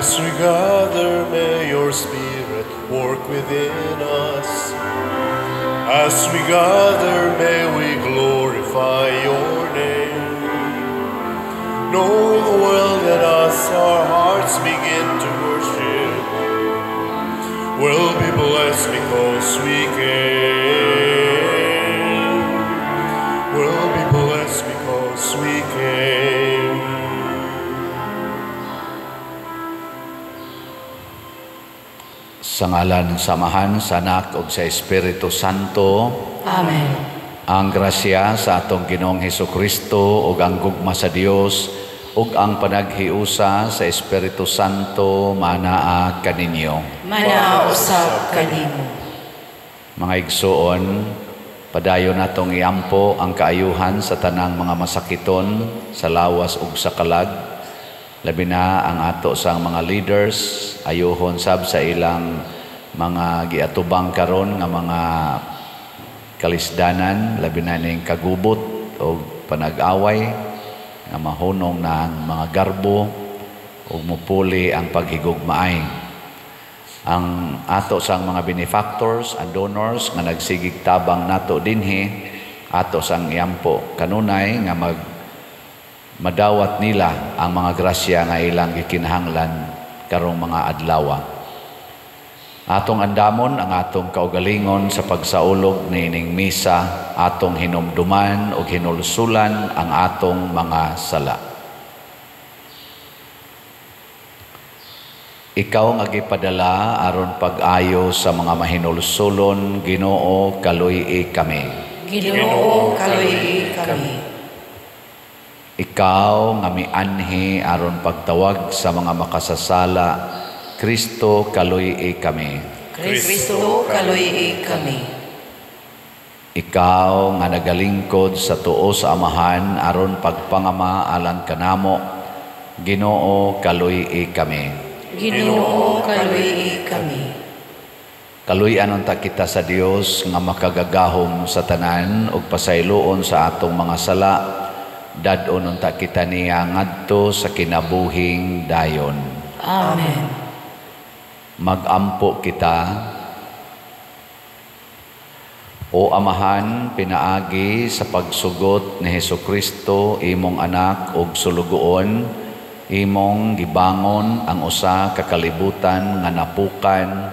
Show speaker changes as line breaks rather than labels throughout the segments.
As we gather, may your Spirit work within us. As we gather, may we glorify your name. Knowing well that as our hearts begin to worship, we'll be blessed because we came. We'll be blessed because we came.
Sa ngalan sa Amahan, sa Anak ug sa Espiritu Santo.
Amen.
Ang grasya sa atong Ginoong Hesukristo ug ang gugma sa Dios ug ang panaghiusa sa Espiritu Santo manaa kaninyo.
Manaa usab kanimo.
Mga igsuon, padayon natong iampo ang kaayuhan sa tanang mga masakiton sa lawas ug sa kalag. Labi na ang ato sa mga leaders, ayuhon sab sa ilang mga giatubang karon nga mga kalisdanan, labi na ning kagubot o panag-away nga mahunong na ang mga garbo ug mupuli ang paghigugmaay. Ang ato sang mga benefactors and donors nga nagsigig tabang nato dinhi, ato sang iampo kanunay nga madawat nila ang mga grasya nga ilang gikinahanglan karong mga adlaw. Atong andamon ang atong kaugalingon sa pagsaulog niining misa, atong hinumduman ug hinulsulan ang atong mga sala. Ikaw nga gipadala aron pag-ayo sa mga mahinulsulon, Ginoo, kaluy-i kami.
Ginoo, kaluy-i kami.
Ikaw nga mianhi aron pagtawag sa mga makasasala, Kristo, kaluy-i kami.
Kristo, kaluy-i kami.
Ikaw nga nagalingkod sa tuo sa Amahan aron pagpangama alang kanamo, Ginoo, kaluy-i kami.
Ginoo, kaluy-i kami.
Kaluy-an unta kita sa Dios nga makagagahom sa tanan ug pasayloon sa atong mga sala. Dad-on unta kita niya ngadto sa kinabuhing dayon.
Amen.
Magampo kita. O Amahan, pinaagi sa pagsugot ni Hesukristo imong anak ug sulugoon, imong gibangon ang usa ka kalibutan nga napukan,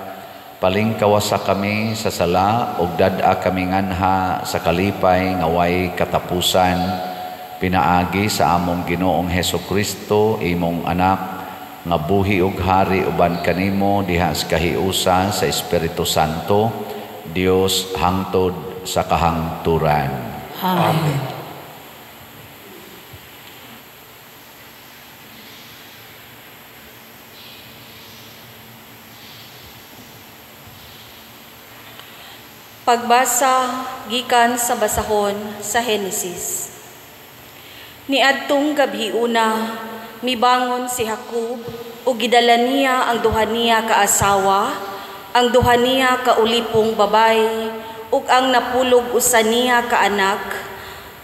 palingkawasa kami sa sala ug dad-a kami nganha sa kalipay nga way katapusan, pinaagi sa among Ginoong Hesukristo imong anak nga buhi ug hari uban kanimo diha sa kahiusa sa Espiritu Santo, Dios hangtod sa kahangturan.
Amen.
Pagbasa gikan sa basahon sa Henesis. Niadtong gabhiuna, mibangon si Jacob ug gidala niya ang duha niya ka asawa, ang duha niya ka ulipong babay, ug ang napulog usa niya ka anak,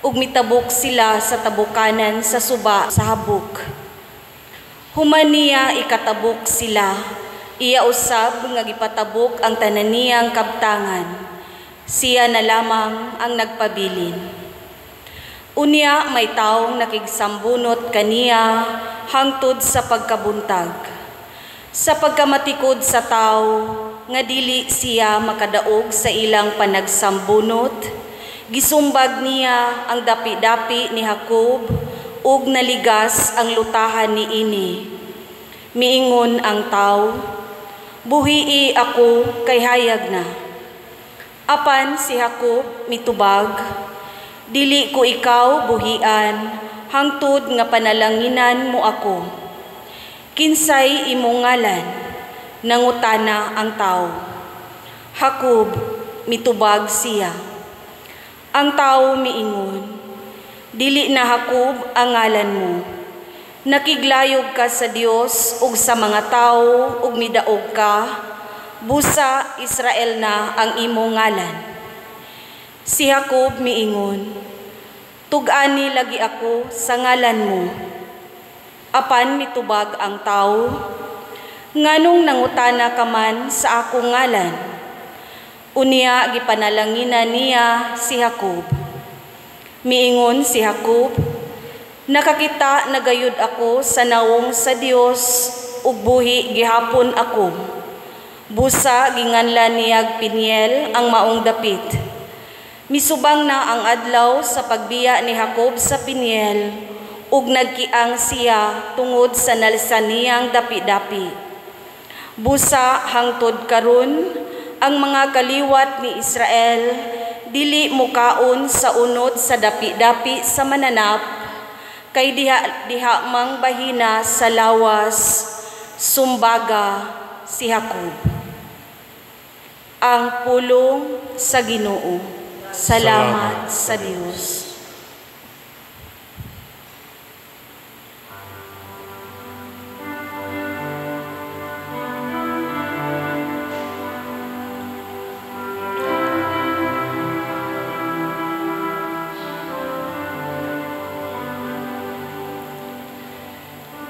ug mitabok sila sa tabukanan sa suba sa Habok. Human niya ikatabok sila, iya usab nga gipatabok ang tanan niyang kabtangan. Siya na lamang ang nagpabilin. Unya may taong nakigsambunot kaniya hangtod sa pagkabuntag. Sa pagkamatikod sa tao nga dili siya makadaog sa ilang panagsambunot, gisumbag niya ang dapi-dapi ni Jacob ug naligas ang lutahan niini. Miingon ang tao, buhii ako kay hayag na. Apan si Jacob mitubag, dili ko ikaw buhian, hangtod nga panalanginan mo ako. Kinsay imong ngalan? Nangutana ang tao. Jacob mitubag siya. Ang tao miingon, dili na Jacob ang ngalan mo. Nakiglayog ka sa Dios ug sa mga tao ug midaog ka, busa Israel na ang imong ngalan. Si Jacob miingon, tug-ani lagi ako sa ngalan mo. Apan mitubag ang tao, Nganong nangutana ka man sa akong ngalan?" Unya gipanalanginan niya si Jacob. Miingon si Jacob, "Nakakita na gayud ako sa nawong sa Dios ug buhi gihapon ako." Busa ginganlan niyag Peniel ang maong dapit. Misubang na ang adlaw sa pagbiya ni Jacob sa Peniel ug nagkiang siya tungod sa nalsa niyang dapi-dapi. Busa hangtod karon ang mga kaliwat ni Israel dili mukaon sa unod sa dapi-dapi sa mananap, kay diha diha mang bahina sa lawas sumbaga si Jacob. Ang pulong sa Ginoo. Salamat sa Dios.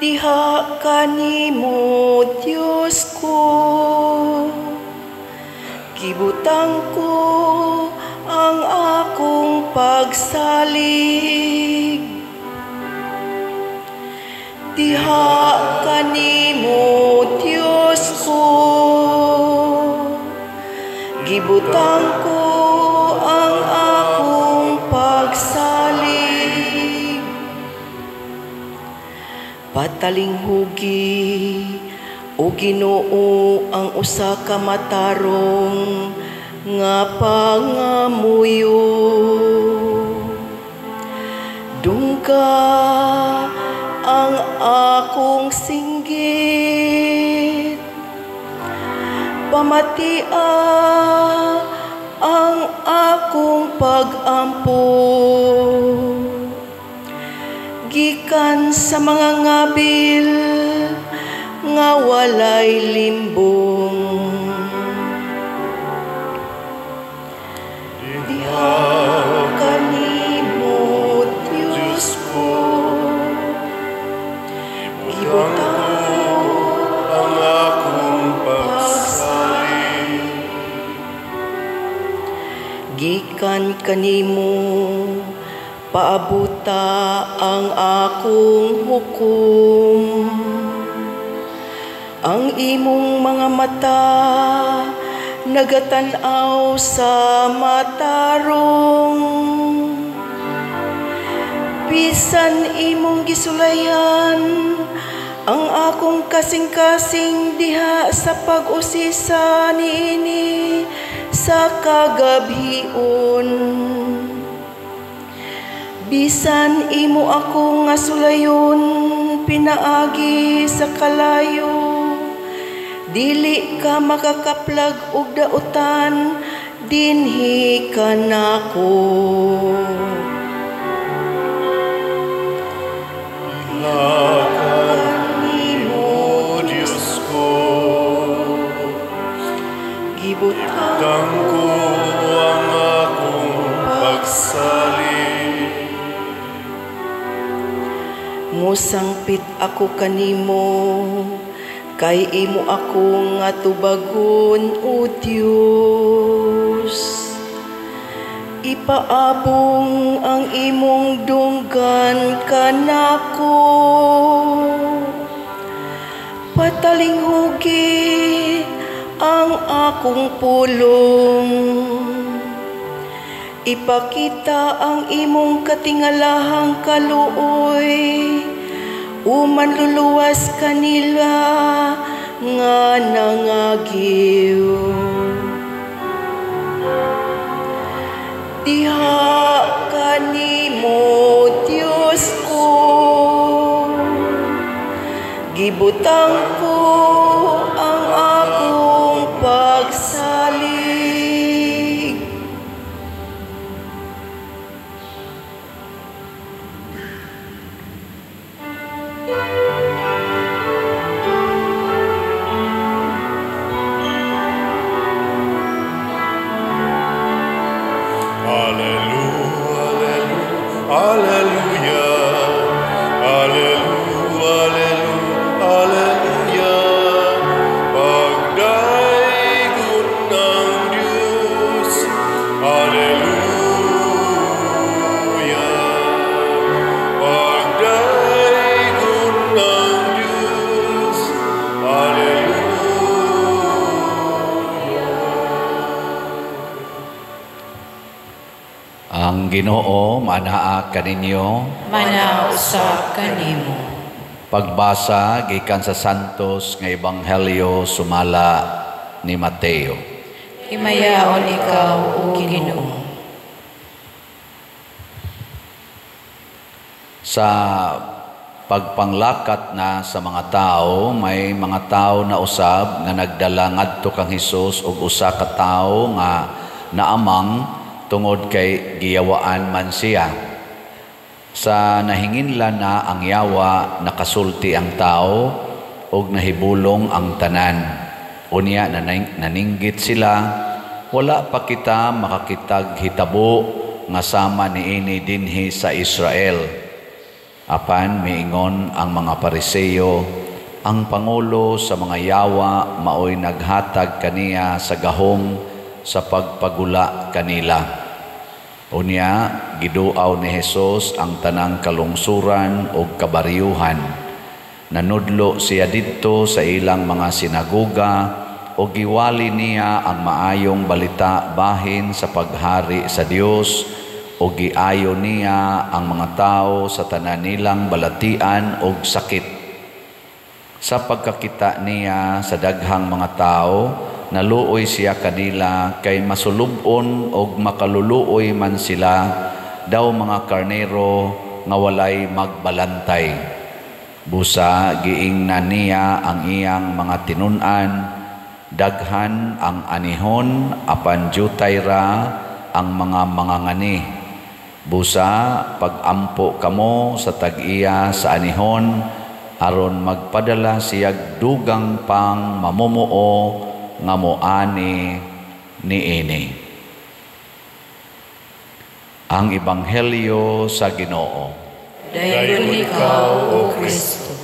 Diha kanimo, Dios ko, gibutang ko ang akong pagsalig. Diha kanimo, Dios ko, gibutang ko ang akong pagsalig. Patalinghugi o Ginoo ang usa ka matarong nga pangamuyo. Dungka ang akong singgit, pamatia ang akong pag-ampo. Gikan sa mga ngabil nga walay limbong. Diha kanimo, Dios ko, gibutang ko
ang akong pagsalig.
Gikan kanimo, paabuta ang akong hukom. Ang imong mga mata nagatan-aw sa matarong. Bisan imong gisulayan ang akong kasing-kasing diha sa pag-usisa niini sa kagabhion. Bisan imo ako nga sulayon pinaagi sa kalayo, dili ka makakaplag og dautan dinhi kanako.
Diha kanimo, Dios ko,
gibutang
ko ang akong pagsalig.
Musangpit ako kanimo, kay imo ako nga tubagon, o Dios. Ipaabong ang imong dunggan kanako. Patalinghugi ang akong pulong. Ipakita ang imong katingalahang kaluoy, o manluluwas kanila nga nangagiw. Diha kanimo, Dios ko, gibutang ko ang akong pagsalig.
Alleluia, alleluia, alleluia, alleluia.
Ang Ginoo manaa kaninyo,
manaa usab kanimo.
Pagbasa gikan sa Santos nga Ebanghelyo sumala ni Mateo.
Himayaon ikaw, o Ginoo.
Sa pagpanglakat na sa mga tao, may mga tao na usab nga nagdala ngadto kang Hesus og usa ka tawo nga naamang tungod kay giyawaan man siya. Sa nahinginlan na ang yawa, nakasulti ang tao og nahibulong ang tanan. Unya naninggit sila, wala pa kita makakitag hitabo nga sama niini dinhi sa Israel. Apan miingon ang mga Pariseo, ang pangulo sa mga yawa maoy naghatag kaniya sa gahom sa pagpagula kanila. Unya giduaw ni Hesus ang tanang kalungsuran og kabaryuhan. Nanudlo siya didto sa ilang mga sinagoga og giwali niya ang maayong balita bahin sa paghari sa Dios og giayo niya ang mga tawo sa tanan nilang balatian og sakit. Sa pagkakita niya sa daghang mga tawo, naluoy siya kanila kay masulub-on og makaluluoy man sila daw mga karnero nga walay magbalantay. Busa giingnan niya ang iyang mga tinun-an, daghan ang anihon apan jutay ra ang mga mangangani. Busa pagampo kamo sa tag-iya sa anihon aron magpadala siyag dugang pang mamumuo nga moani niini. Ang Ebanghelyo sa Ginoo.
Dayon ikaw, O Kristo.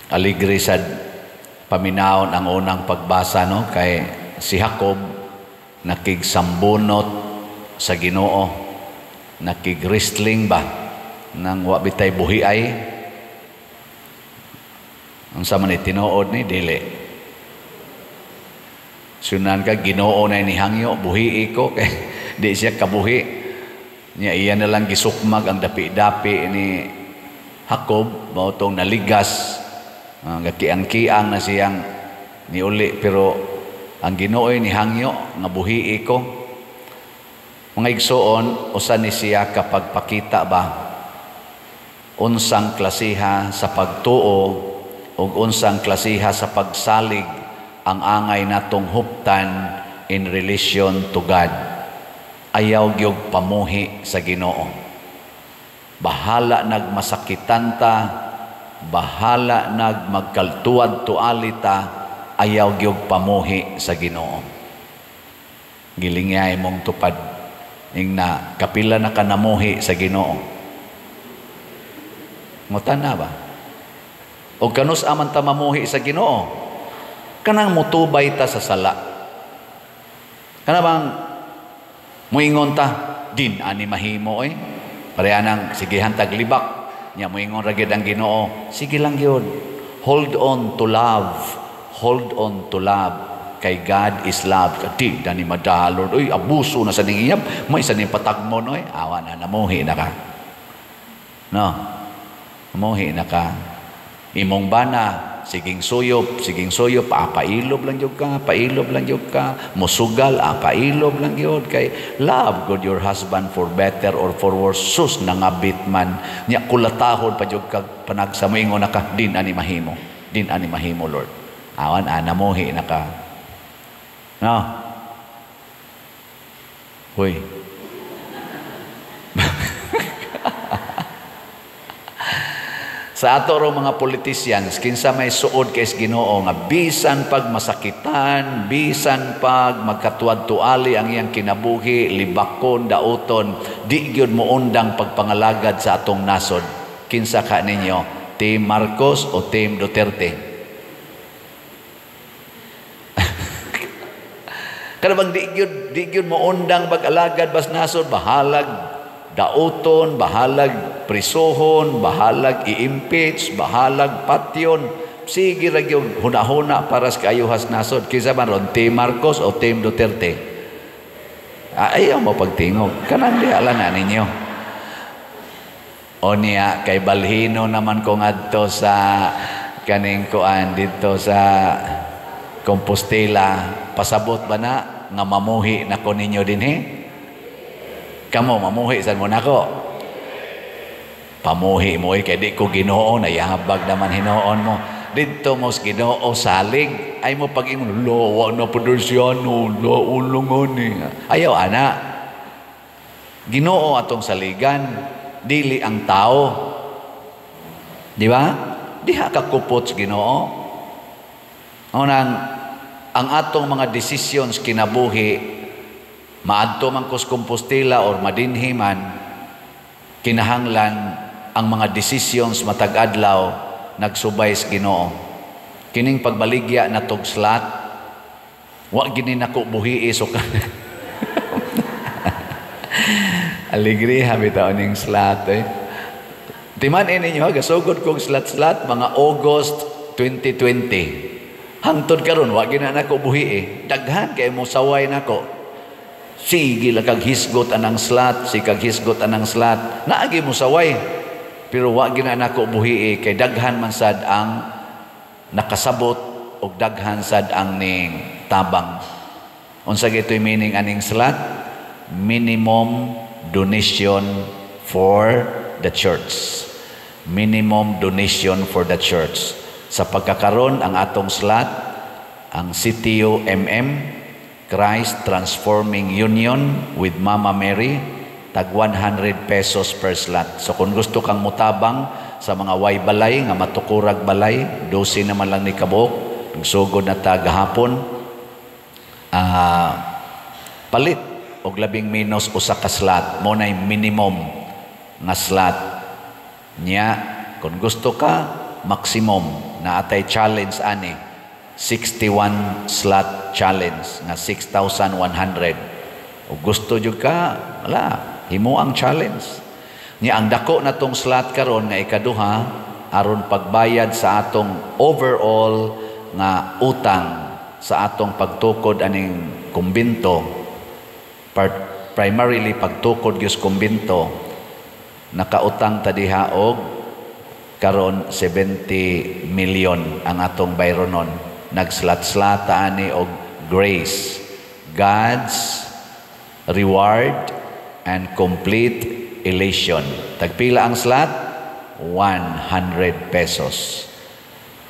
Aligre sad paminawon ang unang pagbasa, no, kay si Jacob nakigsambunot sa Ginoo, nakig-wrestling ba nang wa bitay buhi ay unsa man tinuod ni dili. Sunan ka Ginoo na ni hangyo buhi ko kay di siya kabuhi niya, iya na lang gisukmag ang dapi-dapi ni Jacob mao tong naligas. Gakiang-kiang na siyang niuli, pero ang Ginoo ni hangyo nga buhi ko. Mga igsoon, usa ni siya kapag pakita ba unsang klasiha sa pagtuo ug unsang klasiha sa pagsalig ang angay natong huptan in relation to God. Ayaw gyud pamuhi sa Ginoo. Bahala nagmasakitan ta, bahala nagmagkaltuad tuali ta, ayaw gyud pamuhi sa Ginoo. Gilingay mong tupad ing na kapila na kanamuhi sa Ginoo. Ngutan na ba? O kanus aman ta mamuhi sa Ginoo? Kanang mutubay ta sa sala. Kana bang muingon ta din ani mahimo oy? Pareha nang sigihan taglibak. Nya moingon ra gyud ang Ginoo, sige lang gyud. Hold on to love. Hold on to love. Kay God is love. Di dani madalor. Uy, abuso na sa ning iyab. May sa ning patagmon oy. Awa na, namuhi na ka. No. Namuhi na ka. Imong bana, siging suyop, pailob lang gyud ka, pailob lang gyud ka, musugal, pailob lang gyud kay love good your husband for better or for worse. Sus nangabit man nya kulatahon pa gyud kag panagsamoingon na ka, din ani mahimo, din ani mahimo Lord. Awan namuhi na ka. No. Hoy. Sa ato ro mga politicians, kinsa may suod kay Ginoo nga bisan pag masakitan, bisan pag magkatuad-tuali ang iyang kinabuhi, libakon, dauton, di gyud moundang pagpangalagad sa atong nasod. Kinsa ka ninyo? Team Marcos o Team Duterte? Kada bang di gyud moundang pag-alagad bas nasod, bahalag dauton, bahalag prisohon, bahalag i-impeach, bahalag patyon, sige ra gyud huna-huna para sa kaayuhas nasod. Kinsa man ron, Team Marcos o Team Duterte? Ayaw mo pagtingog. Kanang diha lang na ninyo. O niya, kay balhino naman ko ngadto sa kaning kuan dito sa Compostela, pasabot ba na nga mamuhi na ko ninyo dinhi? Kamo mamuhi sad mo nako? Pamuhi mo kay di ko Ginoo, nayahabag naman hinuon mo. Didto mo sa Ginoo salig, ay mo pag-ingon, lo, wa na podersyano, lo, ulungon ni. Ayaw ana. Ginoo atong saligan, dili ang tao. Di ba? Diha ka kupot sa Ginoo. Unang ang atong mga decisions kinabuhi, maadto man kus Compostela or madinhi man, kinahanglan ang mga decisions matag adlaw nagsubay sa Ginoo. Kining pagbaligya na tog slot, wa gini nako buhii so ka. Alegria bitaw ning slot eh. Timan ninyo gasugod kog slot-slot mga August 2020. Hangtod karon wa gina nako buhii. Daghan kay mo saway nako. Sige lang kag hisgot anang slot, si kag hisgot anang slot. Naagi mo saway. Pero wa gina nako buhii kay daghan man sad ang nakasabot og daghan sad ang ning tabang. Unsa gitoy meaning aning slot? Minimum donation for the church. Minimum donation for the church. Sa pagkakaron ang atong slot, ang CTU MM, Christ Transforming Union with Mama Mary, tag 100 pesos per slot. So kung gusto kang mutabang sa mga way balay, nga matukurag balay, 12 naman lang ni kabuok, nagsugod na ta gahapon, palit og labing minus usa ka slot, mo nay minimum nga slot. Nya, kung gusto ka, maximum na atay challenge ani, 61 slot challenge nga 6,100. O gusto jud ka, wala, himo ang challenge. Nya ang dako na tong slot karon nga ikaduha aron pagbayad sa atong overall nga utang sa atong pagtukod aning kumbinto, primarily pagtukod gyud kumbinto, nakautang ta diha og karon 70 million ang atong bayronon. Nagslot-slot ani og grace, God's reward and complete elation. Tagpila ang slot? 100 pesos.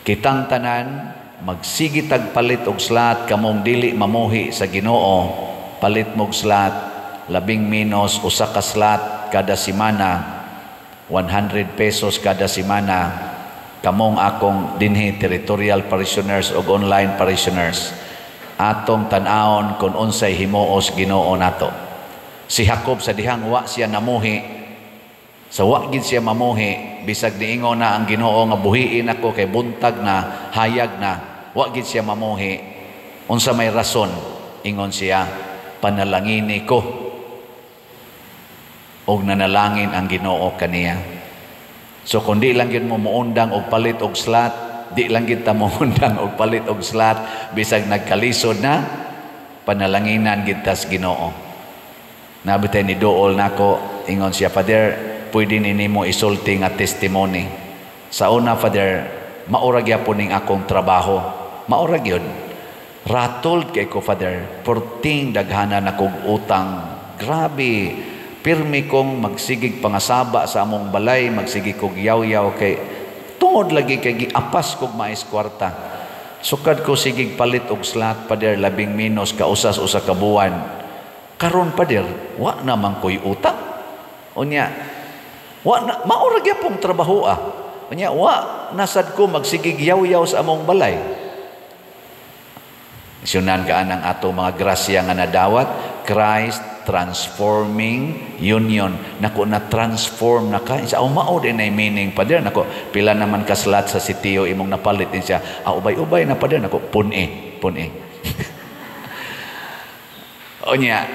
Kitang tanan magsigi tagpalit og slot, kamong dili mamuhi sa Ginoo, palit mog slot labing minus usa ka slot kada semana, 100 pesos kada semana. Kamong akong dinhi territorial parishioners og online parishioners, atong tan-awon kung unsay himuos Ginoo nato. Si Jacob sa dihang wa siya namuhi, sa wa gid siya mamuhi, bisag niingon na ang Ginoo nga buhiin ako kay buntag na, hayag na, wa gid siya mamuhi. Unsa may rason? Ingon siya, panalangini ko og nanalangin ang Ginoo kaniya. So kung di lang gyud mo muundang og palit og slot, di lang gyud ta muundang og palit og slot bisag nagkalisod na, panalanginan gyud tas Ginoo. Nabitay ni duol nako, ingon siya, Father, pwede ni nimo isulti nga testimony. Sa una, Father, maura gyapon ning akong trabaho. Maura gyud. Rattled kay ko, Father, porting daghanan akong utang. Grabe. Pirmi kong magsigig pangasaba sa among balay, magsigig kog yaw-yaw kay tungod lagi kay giapas kog mais kwarta. Sukad ko sigig palit og slot, Father, labing minus kausas usa ka buwan. Karon, Father, wa naman ko'y utang. Unya, wa na, maura gyapong trabaho ah. Unya, wa nasad ko magsigig yaw-yaw sa among balay. Sunan ka anang ato mga grasya nga nadawat, Christ Transforming Union. Nako, na-transform na ka. Sa mao din ay meaning, Father. Nako, pila naman ka slot sa sitio imong napalit din siya. Ubay-ubay na, Father. Nako, pun-e, pun-e. Unya,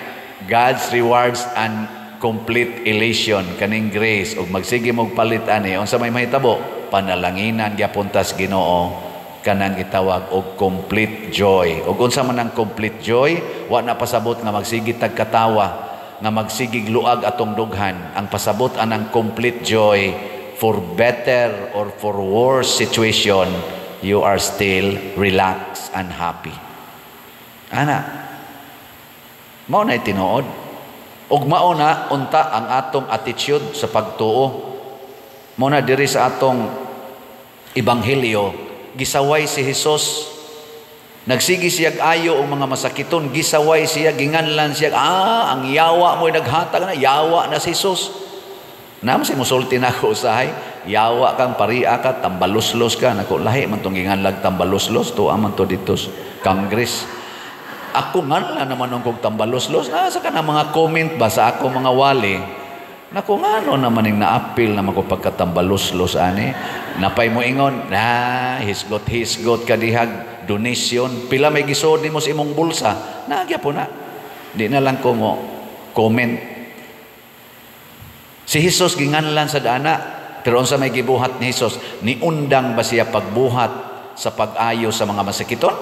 God's rewards and complete elation, kaning grace, ug magsige mog palit ani, unsa may mahitabo? Panalanginan gyapon tas Ginoo. Kanang gitawag og complete joy. Og unsa man ang complete joy? Wa na pasabot nga magsige tag katawa, nga magsigig luag atong dughan. Ang pasabot anang complete joy, for better or for worse situation, you are still relaxed and happy. Ana, mao na tinuod. Ug mao na unta ang atong attitude sa pagtuo. Mao na diri sa atong ebanghelyo, gisaway si Hesus. Nagsige siya ayo og mga masakiton, gisaway siya, ginganlan siya, ang yawa mo'y naghatag na, yawa na si Hesus. Naman si musulti na ako usahay, yawa kang paria ka, tambaluslos ka, nako lahi man tong ginganlag tambaluslos, tuwa man to dito Congress. Ako nga na naman ang kog tambaluslos, nasa ka na mga comment ba sa ako mga wali. Nako ngano naman ning naapil naman ko pagkatambaluslos ani. Napay mo ingon, na hisgot hisgot ka dihag donation, pila may gisod nimo sa imong bulsa. Nagya po na. Di na lang ko mo comment. Si Hesus ginganlan sa dana, pero unsa may gibuhat ni Hesus? Niundang ba siya pagbuhat sa pag-ayo sa mga masakiton?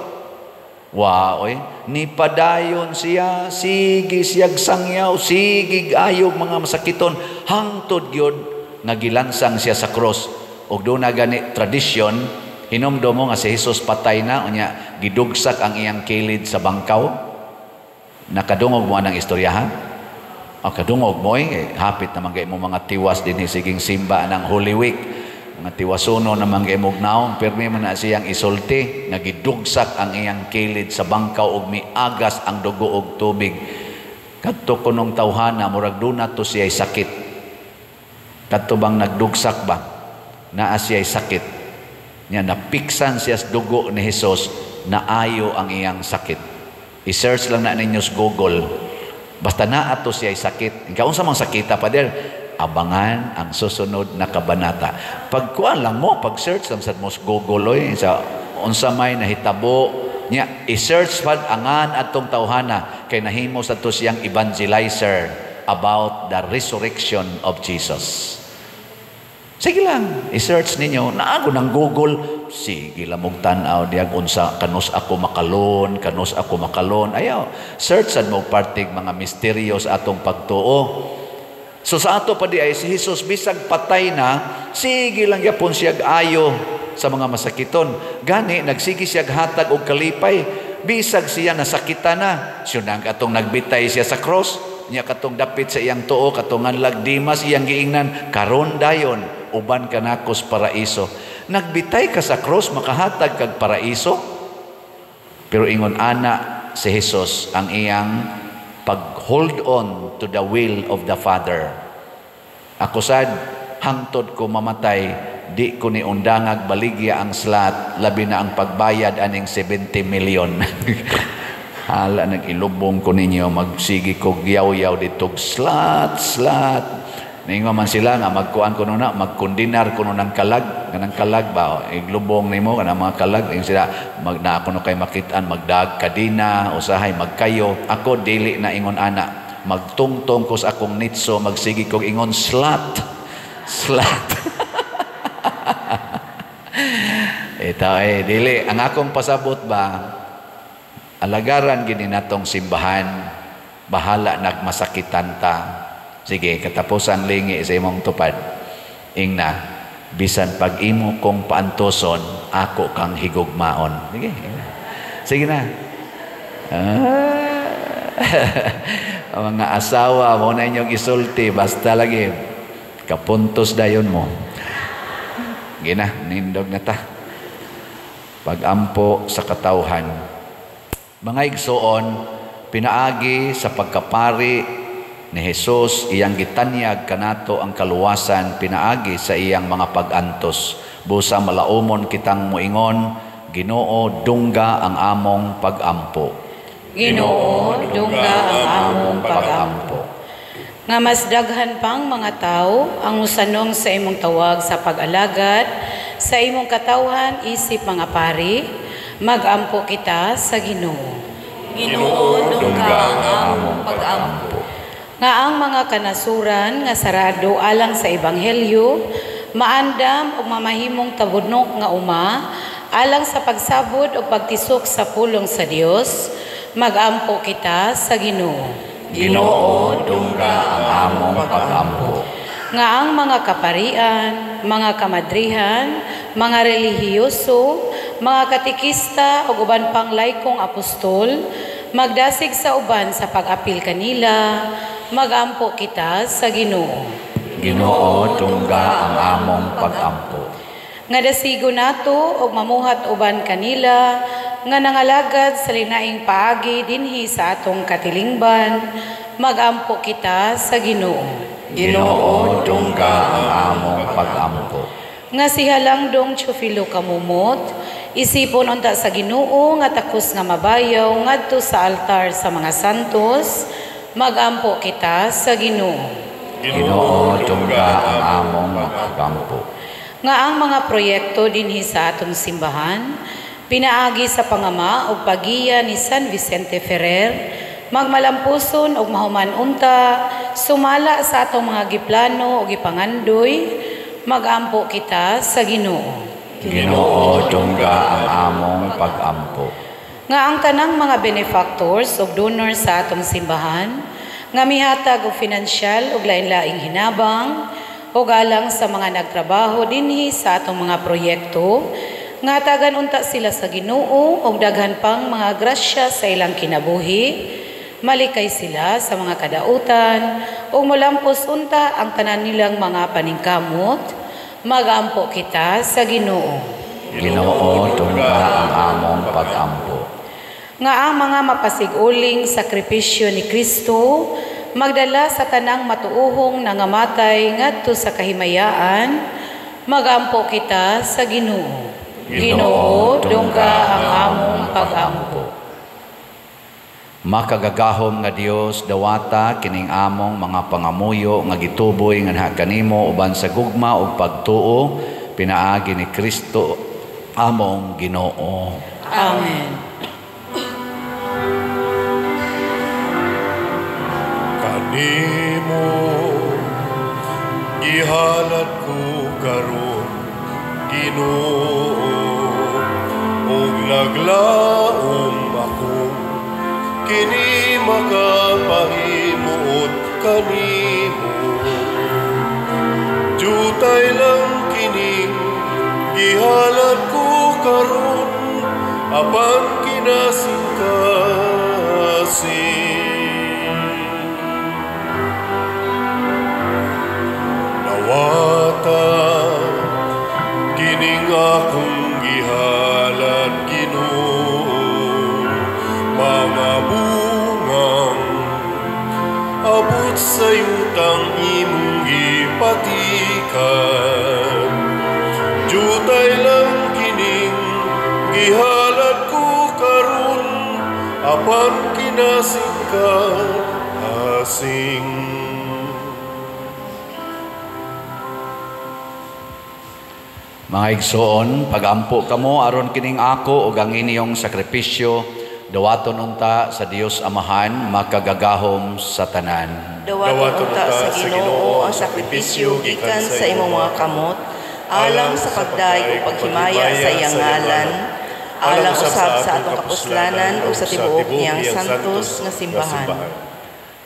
Wa oy, nipadayon siya, sige siyag sangyaw, sige ayog mga masakiton, hangtod gyud nga gilansang siya sa cross. Og doon na gani tradisyon, hinumdum mo nga si Hesus patay na, unya gidugsak ang iyang kilid sa bangkaw. Nakadungog mo anang istorya ha? O kadungog mo eh, hapit naman kay mo mga tiwas dinhi siging simba ng Holy Week. Mga tiwasuno naman kay mog naong, pirmi man na siyang isulti nga gidugsak ang iyang kilid sa bangkaw ug miagas ang dugo og tubig. Kadto kunong tawhana murag duna to siya'y sakit. Kadto bang nagdugsak ba? Naa siya'y sakit. Nya napiksan siya sa dugo ni Hesus, naayo ang iyang sakit. I-search lang na ninyo sa Google. Basta naa to siya'y sakit. Ikaw unsa mang sakita, Pader? Abangan ang susunod na kabanata. Pagkuan lang mo, pag-search lang sad mo sa Google, oy, sa unsa may nahitabo niya, i-search pad angan atong tawhana kay nahimo sa to siyang evangelizer about the resurrection of Jesus. Sige lang, i-search ninyo. Naago ng Google, sige lang mong tan-aw diyag unsa kanus ako makalon, kanus ako makalon. Ayaw, search sad mo partig mga misteryo sa atong pagtuo. So sa ato pa di ay si Hesus bisag patay na, sige lang gyapon siya ayo sa mga masakiton. Gani nagsige siya hatag og kalipay, bisag siya nasakitan na. Siyunang katong nagbitay siya sa cross, niya katong dapit sa iyang tuo, katong nganlag Dimas iyang giingnan, karon dayon uban kanako sa paraiso. Nagbitay ka sa cross, makahatag kag paraiso. Pero ingon ana si Hesus ang iyang pag-hold on to the will of the Father. Ako sad, hangtod ko mamatay, di ko ni undangag baligya ang slot, labi na ang pagbayad aning 70 million. Hala, nag-ilubong ko ninyo, magsigi ko yaw-yaw ditog slot, slot. Ningo man sila nga magkuan ko na, magkundinar ko ng kalag, kanang kalag ba, iglubong nimo kanang mga kalag, ingon sila mag na ako no kay makitaan magdag kadina, usahay magkayo. Ako dili na ingon ana, magtungtong ko sa akong nitso, magsigi kog ingon slot, slot. Ito eh dili ang akong pasabot ba, alagaran gini natong simbahan, bahala nagmasakitan ta. Sige, katapusan lingi sa imong tupad. Ingna, bisan pag imo kong paantoson, ako kang higugmaon. Sige, sige na. Mga asawa, mo na inyong isulti, basta lagi, kapuntos dayon mo. Sige na, nindog na ta. Pagampo sa katawhan. Mga igsoon, pinaagi sa pagkapari ni Hesus, iyang gitanyag kanato ang kaluwasan pinaagi sa iyang mga pag-antos. Busa malaumon kitang muingon, Ginoo, dungga ang among pag-ampo.
Ginoo, dungga ang among pag-ampo. Nga mas daghan pang mga tao ang musanong sa imong tawag sa pag-alagad, sa imong katawhan isip mga pari, mag-ampo kita sa Ginoo.
Ginoo, dungga ang among pag-ampo.
Nga ang mga kanasuran nga sarado alang sa ebanghelyo, maandam ug mamahimong tabunok nga uma Alang sa pagsabod o pagtisok sa pulong sa Dios, magampo kita sa Ginoo.
Ginoo, dungga ang among pag-ampo.
Nga ang mga kaparian, mga kamadrihan, mga relihiyoso, mga katikista ug uban pang laikong apostol, magdasig sa uban sa pag-apil kanila, magampo kita sa Ginoo.
Ginoo, dungga ang among pag-ampo.
Nga dasigo nato og mamuhat uban kanila nga nangalagad sa linaing paagi dinhi sa atong katilingban, magampo kita sa Ginoo.
Ginoo, dungga ang among pag-ampo.
Nga si Halangdong Teofilo Camomot, isipon unta sa Ginoo nga takos nga mabayaw ngadto sa altar sa mga santos, magampo kita sa Ginoo.
Ginoo, dungga ang among pag-ampo.
Nga ang mga proyekto dinhi sa atong simbahan, pinaagi sa pangama ug pagiya ni San Vicente Ferrer, magmalampuson ug mahuman unta, sumala sa atong mga giplano ug gipangandoy, magampo kita sa Ginoo.
Ginoo, dungga ang among pag-ampo.
Nga ang tanang mga benefactors ug donors sa atong simbahan, nga mihatag og finansyal ug lain-laing hinabang, ug alang sa mga nagtrabaho dinhi sa atong mga proyekto, nga tagan unta sila sa Ginoo og daghan pang mga grasya sa ilang kinabuhi, malikay sila sa mga kadautan ug molampos unta ang tanan nilang mga paningkamot, magampo kita sa Ginoo.
Ginoo, dungga ang among pag-ampo.
Nga ang mga mapasig-uling sakripisyo ni Kristo magdala sa tanang matuohong nangamatay ngadto sa kahimayaan, magampo kita sa Ginoo. Ginoo, dungga ang among pag-ampo.
Makagagahom nga Dios, dawata kining among mga pangamuyo nga gituboy nganha kanimo uban sa gugma ug pagtuo pinaagi ni Kristo among Ginoo.
Amen.
Kanimo gihalad ko karon, Ginoo, ug naglaom ako kini makapahimuot kanimo. Jutay lang kining gihalad ko karon, apan kinasingkasing. Dawata kining akong gihalad, Ginoo, mga bungang abot sa yutang imong gipatikan. Jutay lang kining gihalad ko karon, apan kinasingkasing.
Mga igsoon, pagampo kamo aron kining ako ug ang inyong sakripisyo dawaton unta sa Dios Amahan makagagahom sa tanan.
Dawaton unta sa Ginoo ang sakripisyo gikan sa imong mga kamot, alang sa pagdayeg ug paghimaya sa iyang ngalan, alang usab sa atong kapuslanan ug sa tibuok niyang santos nga simbahan.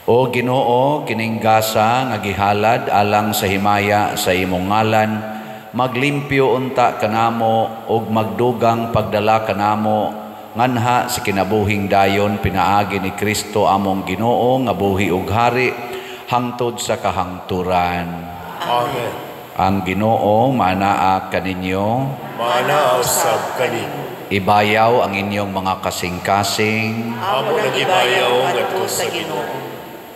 O Ginoo, kining gasa nga gihalad alang sa himaya sa imong ngalan, maglimpyo unta kanamo ug magdugang pagdala kanamo nganha sa kinabuhing dayon pinaagi ni Kristo among Ginoo nga buhi ug hari hangtod sa kahangturan.
Amen.
Ang Ginoo manaa kaninyo,
manaa usab kanimo.
Ibayaw ang inyong mga kasing-kasing.
Amo nang ibayaw ngadto sa Ginoo.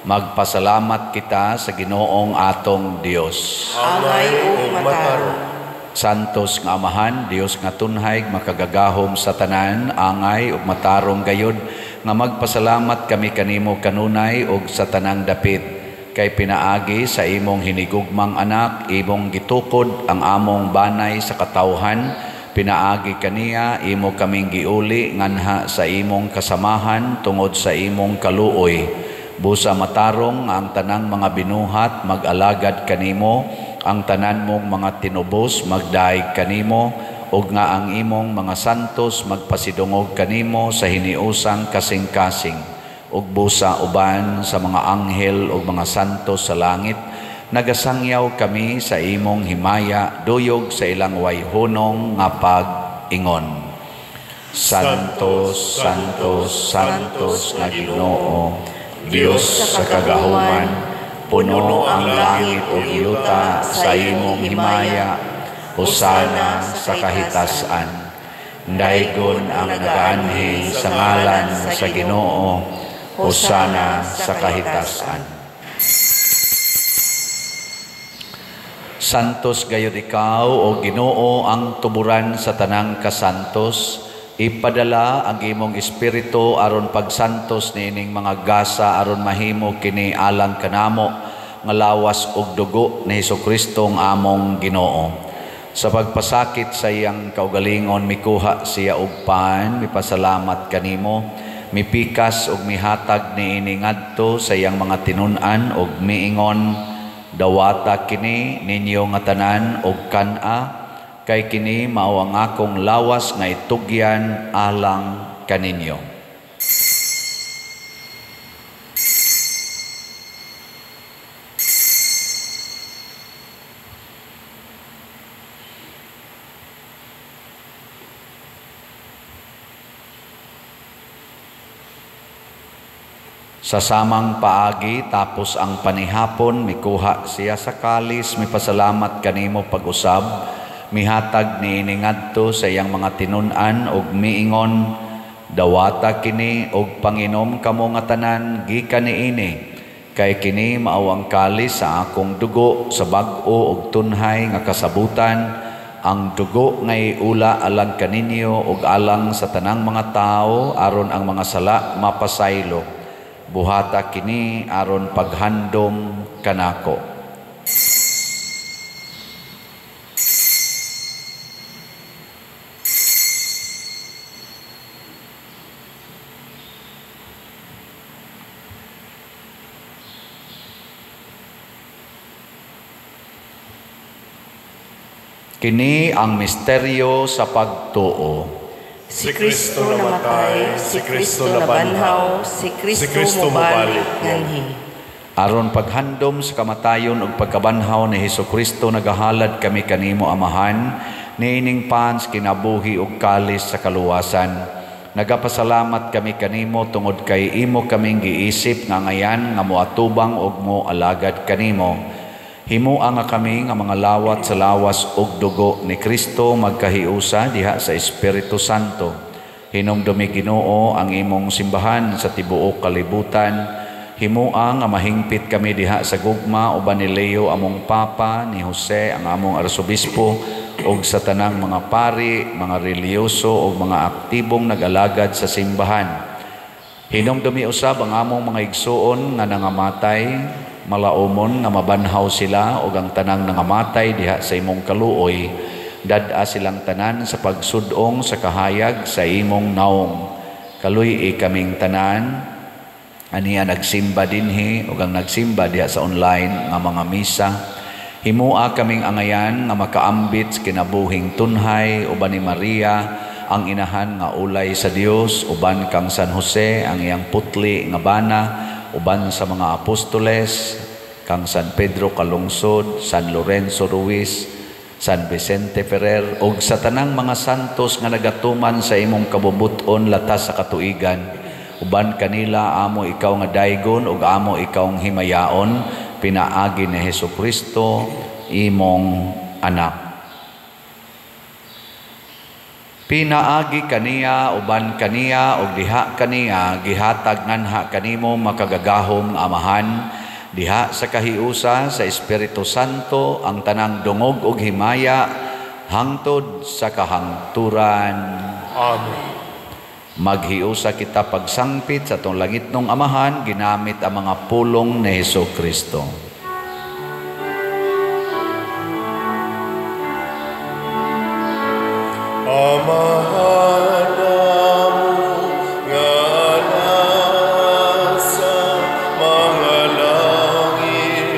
Magpasalamat kita sa Ginoong atong Dios.
Angay ug matarong.
Santos nga Amahan, Dios nga tunhay, makagagahom sa tanan, angay ug matarong gayod nga magpasalamat kami kanimo kanunay ug sa tanang dapit. Kay pinaagi sa imong hinigugmang anak, imong gitukod ang among banay sa katawhan, pinaagi kaniya imo kaming giuli nganha sa imong kasamahan tungod sa imong kaluoy. Busa matarong ang tanang mga binuhat mag-alagad kanimo, ang tanan mong mga tinubos magdaig kanimo, ug nga ang imong mga santos magpasidungog kanimo sa hiniusang kasing-kasing ug busa uban sa mga anghel ug mga santos sa langit, nagasangyaw kami sa imong himaya duyog sa ilang wayhunong nga pag-ingon. Santos, Santos, Santos nga Ginoo, Dios sa kagahuman, puno ang langit ug yuta sa imong himaya. Hosana sa kahitasan. Daygon ang nagaanhi sa ngalan sa Ginoo. Hosana sa kahitasan. Santos gayud ikaw, o Ginoo, ang tuburan sa tanang kasantos. Ipadala ang imong espiritu aron pagsantos niining mga gasa aron mahimo kini alang kanamo nga lawas ug dugo ni Hesukristo ang among Ginoo. Sa pagpasakit sa iyang kaugalingon, mikuha siya og pan, mipasalamat kanimo, mipikas ug mihatag niini ngadto sa iyang mga tinun-an ug miingon, dawata kini ninyo nga tanan og kan-a, kay kini mao ang akong lawas nga itugyan alang kaninyo. Sa samang paagi, tapos ang panihapon, mikuha siya sa kalis, mipasalamat kanimo pag-usab, mihatag niini ngadto sa iyang mga tinun-an ug miingon, dawata kini og panginom kamo nga tanan gikan niini, kay kini mao ang kalis sa akong dugo sa bag-o ug tunhay nga kasabutan, ang dugo nga iula alang kaninyo ug alang sa tanang mga tawo aron ang mga sala mapasaylo. Buhata kini aron paghandom kanako. Kini ang misteryo sa pagtuo.
Si Kristo namatay, si Kristo nabanhaw, si Kristo mobalik nganhi.
Aron paghandom sa kamatayon ug pagkabanhaw ni Hesukristo, nagahalad kami kanimo Amahan, niining pans kinabuhi ug kalis sa kaluwasan. Nagapasalamat kami kanimo tungod kay imo kaming giisip nga ngayan nga moatubang ug moalagad kanimo. Himua nga kami nga mga lawat sa lawas ug dugo ni Kristo magkahiusa diha sa Espiritu Santo. Hinumdumi Ginoo ang imong simbahan sa tibuok kalibutan. Himua nga mahingpit kami diha sa gugma uban ni Leo among Papa, ni Jose ang among Arsobispo, ug sa tanang mga pari, mga relihiyoso ug mga aktibong nag-alagad sa simbahan. Hinumdumi usab ang among mga igsuon nga nangamatay, malaumon nga mabanhaw sila ug ang tanang nangamatay diha sa imong kaluoy. Dad-a silang tanan sa pagsudong sa kahayag sa imong naong. Kaluy-i kaming tanan aniya nagsimba dinhi ug ang nagsimba diha sa online nga mga misa. Himua kaming angayan nga makaambit sa kinabuhing tunhay uban ni Maria ang inahan nga ulay sa Dios, uban kang San Jose ang iyang putli nga bana, uban sa mga apostoles, kang San Pedro Calungsod, San Lorenzo Ruiz, San Vicente Ferrer, ug sa tanang mga santos nga nagatuman sa imong kabubut-on latas sa katuigan. Uban kanila amo ikaw nga daygon ug amo ikaw ang himayaon, pinaagi ni Hesukristo imong anak. Pinaagi kaniya, uban kaniya, ug diha kaniya, gihatag nganha kanimo makagagahom nga Amahan, diha sa kahiusa sa Espiritu Santo ang tanang dungog ug himaya hangtod sa kahangturan.
Amen.
Maghiusa kita pagsangpit sa atong langitnong Amahan ginamit ang mga pulong ni Hesukristo.
Amahan amo nga nasa mga langit,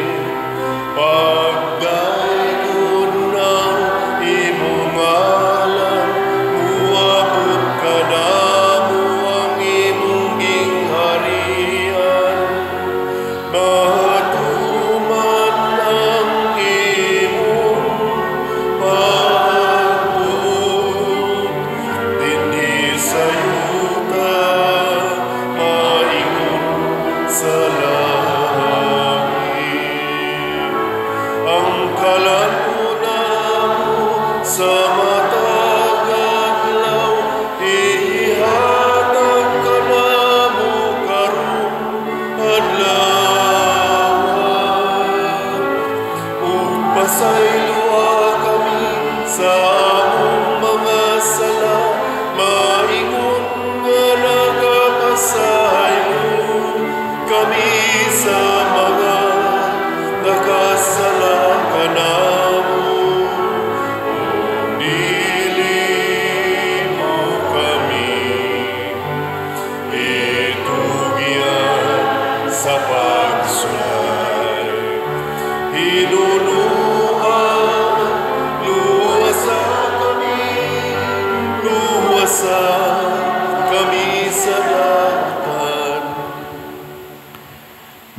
pagdaygon ang imong ngalan,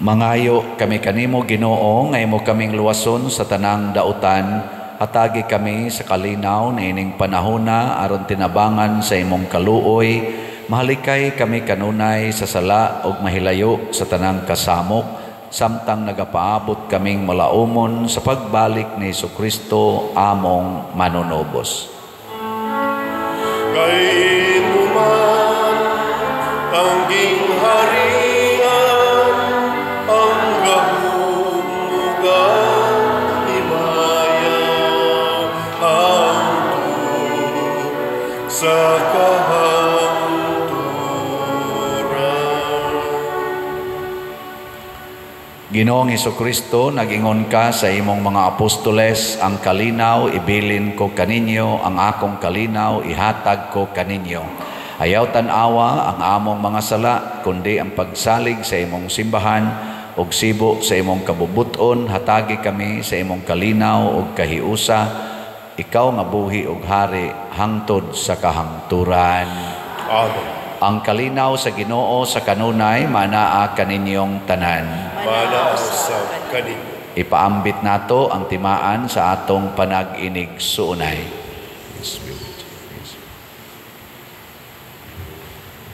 Mangayo kami kanimo, Ginoo, nga imo kaming luwason sa tanang dautan. Hatagi kami sa kalinaw niining panahona aron tinabangan sa imong kaluoy. Mahalikay kami kanunay sa sala ug mahilayo sa tanang kasamok, samtang nagapaabot kaming malaumon sa pagbalik ni Hesukristo among manunubos.
Kay imo man ang gingharian, ang gahom ug ang himaya, hangtod sa kahangturan.
Ginoong Hesukristo, nag-ingon ka sa imong mga apostoles, ang kalinaw ibilin ko kaninyo, ang akong kalinaw ihatag ko kaninyo. Ayaw tan-awa ang among mga sala, kundi ang pagsalig sa imong simbahan ug sibo sa imong kabubuton, hatagi kami sa imong kalinaw ug kahiusa, ikaw nga buhi ug hari hangtod sa kahangturan.
Amen.
Ang kalinaw sa Ginoo sa kanunay manaa kaninyong tanan.
Manaa sa kaninyo.
Ipaambit nato ang timaan sa atong panag-inig suunay.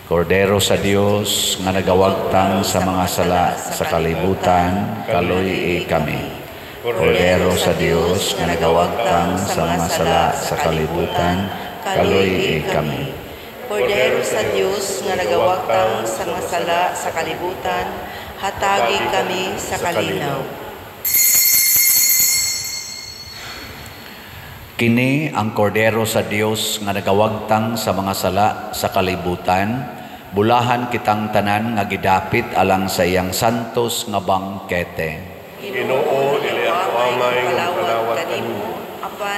Kordero sa Dios nga nagawagtang sa mga sala sa kalibutan, kaluy-i kami. Kordero sa Dios nga nagawagtang sa mga sala sa kalibutan, kaluy-i kami.
Kordero sa Dios nga nagawagtang sa mga sala sa kalibutan, hatagi kami sa kalinaw.
Kini ang kordero sa Dios nga nagawagtang sa mga sala sa kalibutan, bulahan kitang tanan nga gidapit alang sa iyang santos nga bangkete.
Ginoo, dili ako angay nga kalawat kanimo,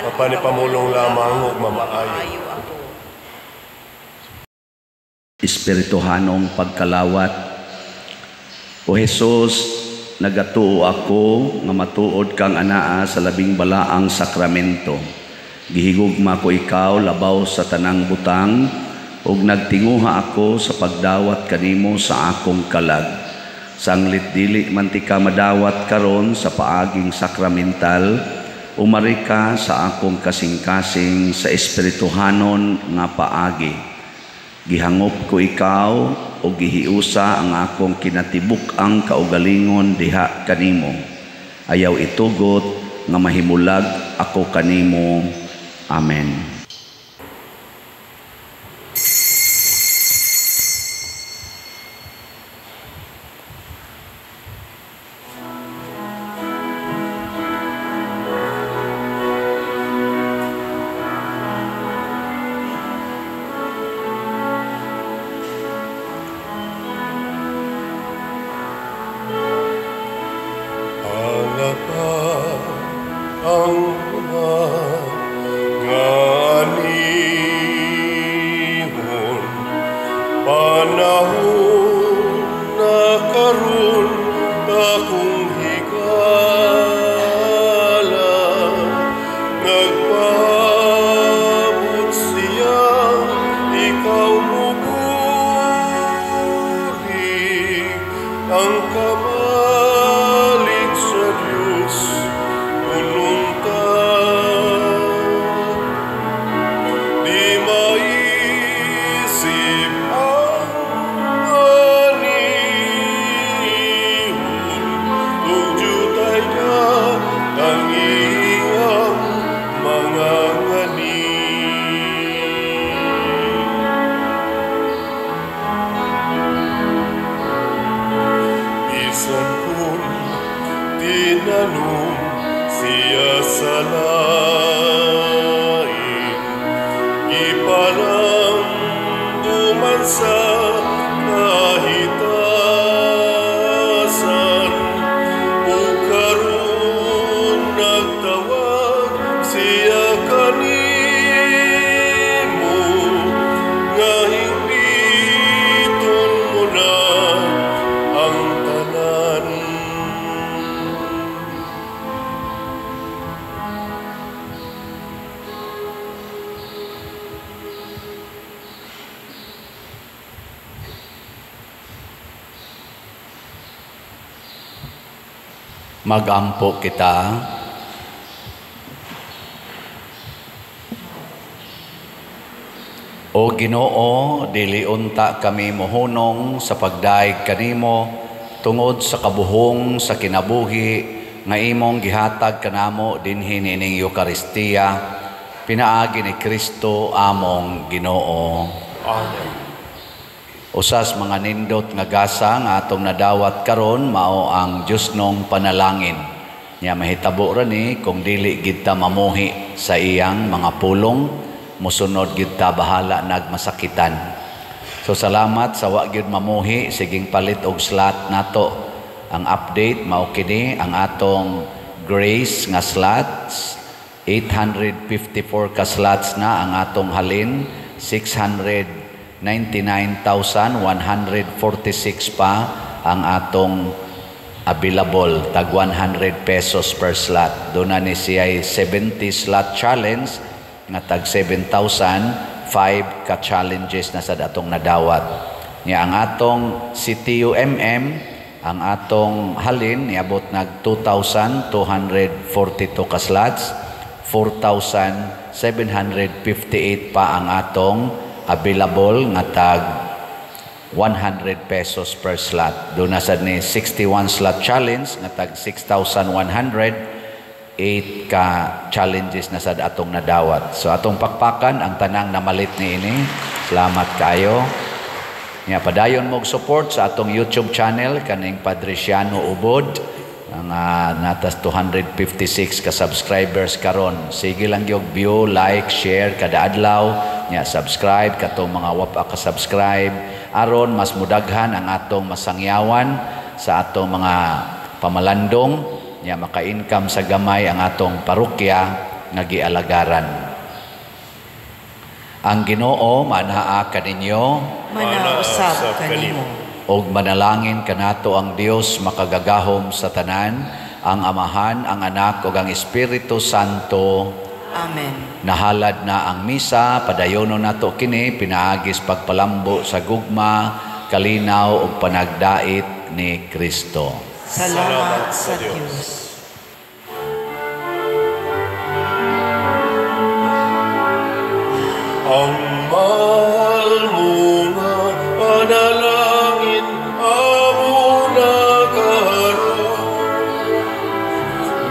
apan ipamulong lamang ug mamaayo.
Espirituhanong pagkalawat. O Jesus, nagatuo ako nga matuod kang anaa sa labing balaang sakramento. Gihigugma ko ikaw labaw sa tanang butang, ug nagtinguha ako sa pagdawat kanimo sa akong kalag. Sanglit dili man ti ka madawat karon sa paaging sakramental, umari ka sa akong kasing-kasing sa espirituhanon nga paagi. Gihangop ko ikaw o gihiusa ang akong kinatibuk-ang kaugalingon diha kanimo. Ayaw itugot nga mahimulag ako kanimo. Amen.
Ang iyang mga
Magampo kita. O Ginoo, dili unta kami mohunong sa pagdaig kanimo tungod sa kabuhong sa kinabuhi nga imong gihatag kanamo dinhi niining Eukaristiya, pinaagi ni Kristo among Ginoo.
Amen.
Usas mga nindot nga gasa nga atong nadawat karon mao ang Diyosnong panalangin. Nya mahitabo ra ni kung dili gid ta mamuhi sa iyang mga pulong, musunod gid ta bahala nagmasakitan. So salamat sa wa gyud mamuhi, siging palit og slot nato. Ang update mao kini ang atong Grace nga slots, 854 ka slots na ang atong halin, 699,146 pa ang atong available, tag 100 pesos per slot. Doon na ni siya 70 slot challenge nga tag 7,005 ka challenges na sa atong nadawat. Nya ang atong CTUMM, ang atong halin niabot nag 2,242 ka slots, 4,758 pa ang atong available nga tag 100 pesos per slot. Doon na sad ni 61 slot challenge nga tag 6,100, 8 ka challenges na sad atong nadawat. So atong pakpakan ang tanang namalit ni ini. Salamat kayo. Nya padayon mo support sa atong YouTube channel kaning Padre Ciano Ubod ang natas 256 ka subscribers karon. Sige lang gyud view, like, share kada adlaw. Nya subscribe katong mga wa pa ka subscribe aron mas mudaghan ang atong masangyawan sa atong mga pamalandong. Nya maka-income sa gamay ang atong parokya nga gialagaran. Ang Ginoo manaa kaninyo,
manausab kanimo.
Og manalangin kanato ang Dios makagagahom sa tanan, ang Amahan, ang Anak ug ang Espiritu Santo.
Amen.
Nahalad na ang misa, padayono nato kini pinaagis pagpalambo sa gugma, kalinaw ug panagdait ni Kristo.
Salamat sa Dios.
Ang mahal mo nga panalangin amo na karon,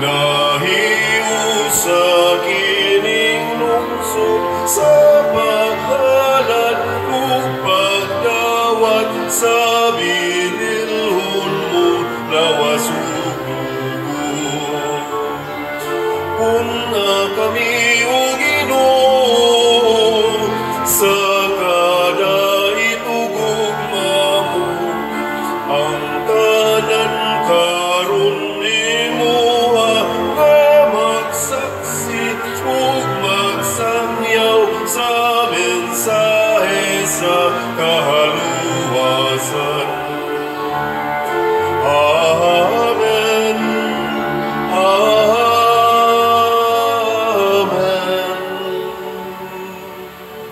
nahiusa kining lungsod sa paghalad ug pagdawat sa binilhon mo lawas ug dugo. Una kami o Ginoo sa kada itugugma mo, ang tanan karon